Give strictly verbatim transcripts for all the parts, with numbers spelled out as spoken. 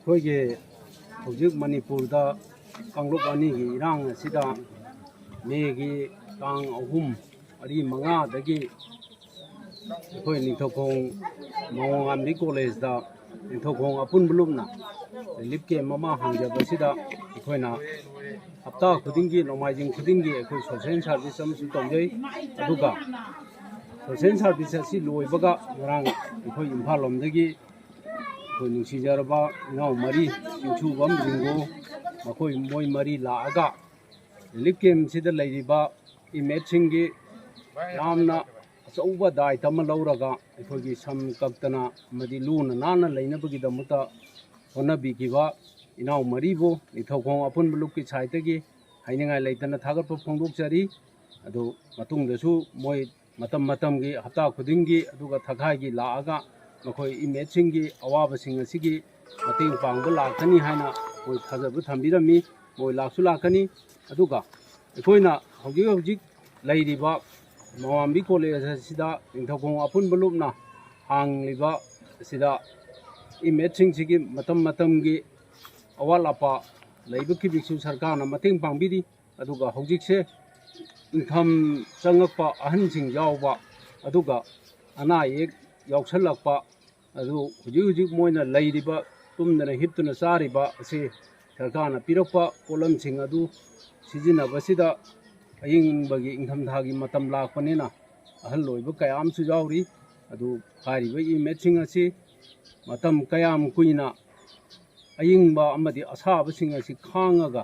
ꯑꯩꯈꯣꯏꯒꯤ ꯍꯧꯖꯤꯛ ꯃꯅꯤꯄꯨꯔꯗ ꯀꯥꯡꯂꯨꯞ ꯑꯅꯤꯒꯤ ꯏꯔꯥꯡ ꯑꯁꯤꯗ ꯃꯦꯒꯤ ꯇꯥꯡ ꯑꯍꯨꯝ, ꯃꯔꯤ, ꯃꯉꯥꯗꯒꯤ ꯑꯩꯈꯣꯏ ꯅꯤꯡꯊꯧꯈꯣꯡ ꯃꯉꯣꯟꯉꯥꯟꯕꯤ ꯀꯣꯂꯦꯖꯇ ꯅꯤꯡꯊꯧꯈꯣꯡ ꯑꯄꯨꯟꯕ ꯂꯨꯞꯅ ꯔꯤꯂꯤꯐ ꯀꯦꯝ ꯑꯃ ꯍꯥꯡꯖꯕꯁꯤꯗ ꯑꯩꯈꯣꯏꯅ ꯍꯞꯇꯥ ꯈꯨꯗꯤꯡꯒꯤ, ꯅꯣꯡꯃꯥꯏꯖꯤꯡ ꯈꯨꯗꯤꯡꯒꯤ ꯑꯩꯈꯣꯏ ꯁꯣꯁꯦꯜ ꯁꯥꯔꯚꯤꯁ ꯑꯃꯁꯨ ꯇꯧꯖꯩ꯫ ꯑꯗꯨꯒ ꯁꯣꯁꯦꯜ ꯁꯥꯔꯚꯤꯁ ꯑꯁꯤ ꯂꯣꯏꯕꯒ ꯉꯔꯥꯡ ꯑꯩꯈꯣꯏ ꯏꯝꯐꯥꯜ ꯂꯣꯝꯗꯒꯤ ꯑꯩꯈꯣꯏ ꯅꯨꯡꯁꯤꯖꯔꯕ ꯏꯅꯥꯎ ꯃꯔꯤ, ꯆꯤꯡꯁꯨꯕꯝ, ꯂꯤꯡꯒꯣ, ꯃꯈꯣꯏ ꯃꯣꯏ ꯃꯔꯤ ꯂꯥꯛꯑꯒ ꯔꯤꯂꯤꯐ ꯀꯦꯝꯁꯤꯗ ꯂꯩꯔꯤꯕ ꯏꯟꯃꯦꯠꯁꯤꯡꯒꯤ ꯌꯥꯝꯅ ꯑꯆꯧꯕ ꯗꯥꯏꯇ ꯑꯃ ꯂꯧꯔꯒ ꯑꯩꯈꯣꯏꯒꯤ ꯁꯝ ꯀꯛꯇꯅ ꯑꯃꯗꯤ ꯂꯨꯅ ꯅꯥꯟꯅ ꯂꯩꯅꯕꯒꯤꯗꯃꯛꯇ ꯍꯣꯠꯅꯕꯤꯈꯤꯕ ꯏꯅꯥꯎ ꯃꯔꯤꯕꯨ ꯅꯤꯡꯊꯧꯈꯣꯡ ꯑꯄꯨꯟꯕ ꯂꯨꯞꯀꯤ ꯁꯥꯏꯠꯇꯒꯤ ꯍꯥꯏꯅꯤꯡꯉꯥꯏ ꯂꯩꯇꯅ ꯊꯥꯒꯠꯄ ꯐꯣꯡꯗꯣꯛꯆꯔꯤ꯫ ꯑꯗꯨ ꯃꯇꯨꯡꯗꯁꯨ ꯃꯣꯏ ꯃꯇꯝ ꯃꯇꯝꯒꯤ, ꯍꯞꯇꯥ ꯈꯨꯗꯤꯡꯒꯤ, ꯑꯗꯨꯒ ꯊꯈꯥꯏꯒꯤ ꯂꯥꯛꯑꯒ ꯃꯈꯣꯏ ꯏꯟꯃꯦꯠꯁꯤꯡꯒꯤ ꯑꯋꯥꯕꯁꯤꯡ ꯑꯁꯤꯒꯤ ꯃꯇꯦꯡ ꯄꯥꯡꯕ ꯂꯥꯛꯀꯅꯤ ꯍꯥꯏꯅ ꯃꯣꯏ ꯊꯥꯖꯕ ꯊꯝꯕꯤꯔꯝꯃꯤ꯫ ꯃꯣꯏ ꯂꯥꯛꯁꯨ ꯂꯥꯛꯀꯅꯤ꯫ ꯑꯗꯨꯒ ꯑꯩꯈꯣꯏꯅ ꯍꯧꯖꯤꯛ ꯍꯧꯖꯤꯛ ꯂꯩꯔꯤꯕ ꯃꯉꯣꯟꯉꯥꯟꯕꯤ ꯀꯣꯂꯦꯖ ꯑꯁꯤꯗ ꯅꯤꯡꯊꯧꯈꯣꯡ ꯑꯄꯨꯟꯕ ꯂꯨꯞꯅ ꯍꯥꯡꯂꯤꯕ ꯑꯁꯤꯗ ꯏꯟꯃꯦꯠꯁꯤꯡꯁꯤꯒꯤ ꯃꯇꯝ ꯃꯇꯝꯒꯤ ꯑꯋꯥꯠ ꯑꯄꯥ ꯂꯩꯕ ꯈꯤꯕꯤꯛꯁꯨ ꯁꯔꯀꯥꯔꯅ ꯃꯇꯦꯡ ꯄꯥꯡꯕꯤꯔꯤ꯫ ꯑꯗꯨꯒ ꯍꯧꯖꯤꯛꯁꯦ ꯏꯪꯊꯝ ꯆꯪꯉꯛꯄ, ꯑꯍꯟꯁꯤꯡ ꯌꯥꯎꯕ, ꯑꯗꯨꯒ ꯑꯅꯥ ꯑꯌꯦꯛ ꯌꯥꯎꯁꯜꯂꯛꯄ, ꯑꯗꯨ ꯍꯧꯖꯤꯛ ꯍꯧꯖꯤꯛ ꯃꯣꯏꯅ ꯂꯩꯔꯤꯕ, ꯇꯨꯝꯗꯅ ꯍꯤꯞꯇꯨꯅ ꯆꯥꯔꯤꯕ ꯑꯁꯤ ꯁꯔꯀꯥꯔꯅ ꯄꯤꯔꯛꯄ ꯄꯣꯠꯂꯝꯁꯤꯡ ꯑꯗꯨ ꯁꯤꯖꯤꯟꯅꯕꯁꯤꯗ ꯑꯏꯪꯕꯒꯤ ꯏꯪꯊꯝꯊꯥꯒꯤ ꯃꯇꯝ ꯂꯥꯛꯄꯅꯤꯅ ꯑꯍꯜ ꯑꯣꯏꯕ ꯀꯌꯥ ꯑꯃꯁꯨ ꯌꯥꯎꯔꯤ꯫ ꯑꯗꯨ ꯍꯥꯏꯔꯤꯕ ꯏꯟꯃꯦꯠꯁꯤꯡ ꯑꯁꯤ ꯃꯇꯝ ꯀꯌꯥꯝ ꯀꯨꯏꯅ ꯑꯏꯪꯕ ꯑꯃꯗꯤ ꯑꯁꯥꯕꯁꯤꯡ ꯑꯁꯤ ꯈꯥꯡꯉꯒ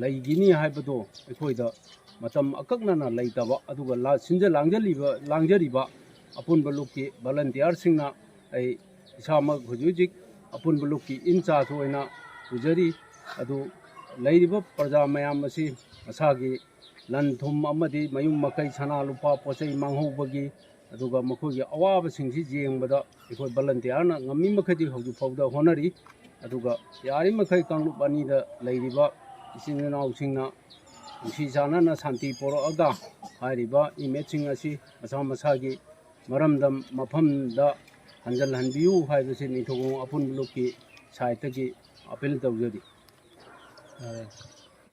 ꯂꯩꯒꯅꯤ ꯍꯥꯏꯕꯗꯨ ꯑꯩꯈꯣꯏꯗ ꯃꯇꯝ ꯑꯀꯛꯅꯅ ꯂꯩꯇꯕ, ꯑꯗꯨꯒ ꯂꯥ-, ꯁꯤꯟꯖ ꯂꯥꯡꯖꯜꯂꯤꯕ, ꯂꯥꯡꯖꯔꯤꯕ ꯑꯄꯨꯟꯕ ꯂꯨꯞꯀꯤ ꯚꯣꯂꯟꯇꯤꯌꯥꯔꯁꯤꯡꯅ ꯑꯩ ꯏꯁꯥꯃꯛ ꯍꯧꯖꯤꯛ ꯍꯧꯖꯤꯛ ꯑꯄꯨꯟꯕ ꯂꯨꯞꯀꯤ ꯏꯟꯆꯥꯔꯖ ꯑꯣꯏꯅ ꯄꯨꯖꯔꯤ꯫ ꯑꯗꯨ ꯂꯩꯔꯤꯕ ꯄ꯭ꯔꯖꯥ ꯃꯌꯥꯝ ꯑꯁꯤ ꯃꯁꯥꯒꯤ ꯂꯟ ꯊꯨꯝ ꯑꯃꯗꯤ ꯃꯌꯨꯝ ꯃꯀꯩ, ꯁꯅꯥ ꯂꯨꯄꯥ, ꯄꯣꯠ ꯆꯩ ꯃꯥꯡꯍꯧꯕꯒꯤ, ꯑꯗꯨꯒ ꯃꯈꯣꯏꯒꯤ ꯑꯋꯥꯕꯁꯤꯡꯁꯤ ꯌꯦꯡꯕꯗ ꯑꯩꯈꯣꯏ ꯚꯣꯂꯟꯇꯤꯌꯥꯔꯅ ꯉꯝꯃꯤ ꯃꯈꯩꯗꯤ ꯍꯧꯖꯤꯛ ꯐꯥꯎꯗ ꯍꯣꯠꯅꯔꯤ꯫ ꯑꯗꯨꯒ ꯌꯥꯔꯤꯃꯈꯩ ꯀꯥꯡꯂꯨꯞ ꯑꯅꯤꯗ ꯂꯩꯔꯤꯕ ꯏꯆꯤꯟ ꯏꯅꯥꯎꯁꯤꯡꯅ ꯅꯨꯡꯁꯤ ꯆꯥꯟꯅꯅ ꯁꯥꯟꯇꯤ ꯄꯣꯔꯛꯑꯒ ꯍꯥꯏꯔꯤꯕ ꯏꯟꯃꯦꯠꯁꯤꯡ ꯑꯁꯤ ꯃꯁꯥ ꯃꯁꯥꯒꯤ ꯃꯔꯝꯗꯝ ꯃꯐꯝꯗ ꯍꯟꯖꯤꯜꯍꯟꯕꯤꯌꯨ ꯍꯥꯏꯕꯁꯤ ꯅꯤꯡꯊꯧꯈꯣꯡ ꯑꯄꯨꯟꯕ ꯂꯨꯞꯀꯤ ꯁꯥꯏꯠꯇꯒꯤ ꯑꯄꯤꯜ ꯇꯧꯖꯔꯤ꯫ ꯑ,